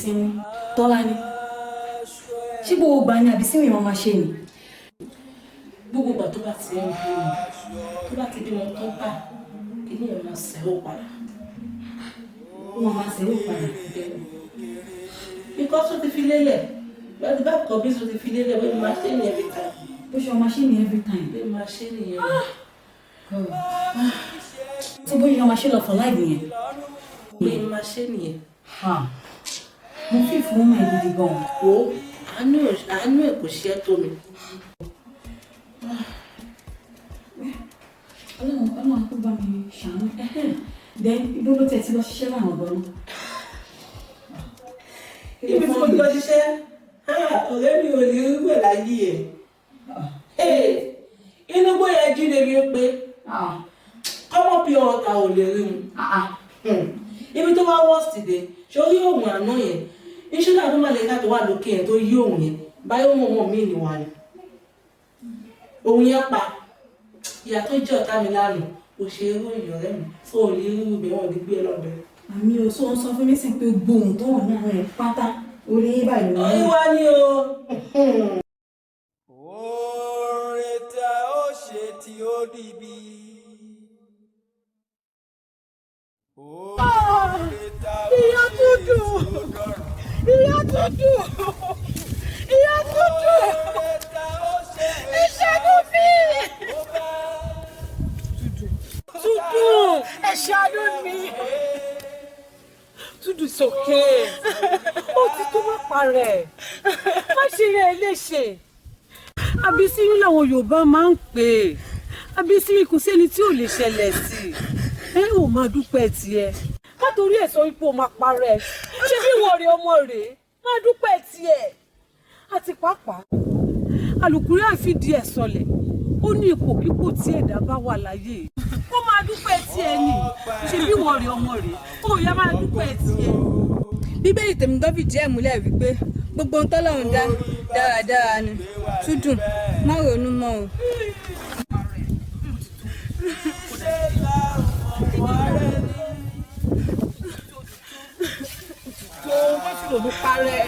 Ìsinmi Tọ́lá ni, ṣé gbogbo ìgbà ni àbí síwìn wọn máa ṣe ni? Gbogbo ìgbà tó bá ti ń bímọ, tó bá ti bímọ tó bá inú ẹ̀ máa ṣẹ́wó padà. Ó máa máa ṣẹ́wó padà. Because ó ti fi lélẹ̀ bá ti bá kọ bí ó ti fi lélẹ̀ bó máa ṣe ní every time. Bó ṣe máa ṣe ní every time. Bó máa ṣe nìyẹn. God. Tó bóyá máa ṣe lọ for life nìyẹn. Bó máa ṣe nìyẹn. Mo fi fún ọmọ ẹ gidi gan. Wo, àánú ẹ̀ kò ṣe é tó mi. Ọlọ́run, Ọlọ́run kó bá mi ṣàánú. Then ibo ló tẹ̀ tí lọ ṣiṣẹ́ láwọn ọ̀gbọ́n? Ibi tí mo ti lọ ṣiṣẹ́, ọ̀rẹ́ mi ò lè rí wẹ̀ láyé ẹ̀. Inú bóyá jí lè rí pé kọ́mọ́ pure water ò lè rí mu. Ibi tó wá worst dé, ṣé orí òun àná yẹn? Iṣẹ́ náà tó máa lè ká tó wà lókè yẹn tó yí òun yẹn, báyọ̀ òun ọmọ mi ni wà ní. Òun yẹn pa. Ìyá tó jẹ́ ọ̀tá mi lánàá, kò ṣe irú èèyàn rẹ̀ mi. Ó lè rí ibẹ̀, wọn ò ní gbé ẹ lọ́bẹ̀. Àmì ò sọ ń sọ fún mi sí pé gbóhùn tó wà náà rẹ̀ pátá orí yín báyìí ló ń Orí wa ni o. Oore tá ó ṣe tí ó dìbì. Oore tá ó Ìyá ṣe tí dúdú. ó dọ̀rùn. Ìyá dúdú. Ìyá dúdú. Oore tá ó ṣe Ìṣẹ́nu mi. ó bá. Dúdú. Ẹ ṣàánú mi. Túdù sókè, ó ti tó, má parẹ́, má ṣe rẹ̀ léṣe. Àbísírí làwọn Yorùbá máa ń pè é. Àbísírí kò sẹ́ni tí ò lè ṣẹlẹ̀ sí i. Ẹ ò máa dúpẹ́ tiẹ̀, má torí ẹ̀ sọ wípé o máa parẹ́. Ṣé bí wọ́n rí ọmọ rèé, má dúpẹ́ tiẹ̀. Àti pàápàá, alùkùrẹ́ àfìdí ẹ̀ sọlẹ̀, ó ní ipòkípò tí ẹ̀dá bá wà láyé, kó máa dúpẹ́ tiẹ̀ nì. Ṣé bí wọ́n rí ọmọ rèé, ó yá, máa dúpẹ́ tiẹ̀. Bíbélì tèmi gan fìdí ẹ̀ múlẹ̀ wípé gbogbo ohun tọ́lọ́run dá dáradára ni. Túdùn, má ronú mọ́ o. Tó má fi ronú parẹ́.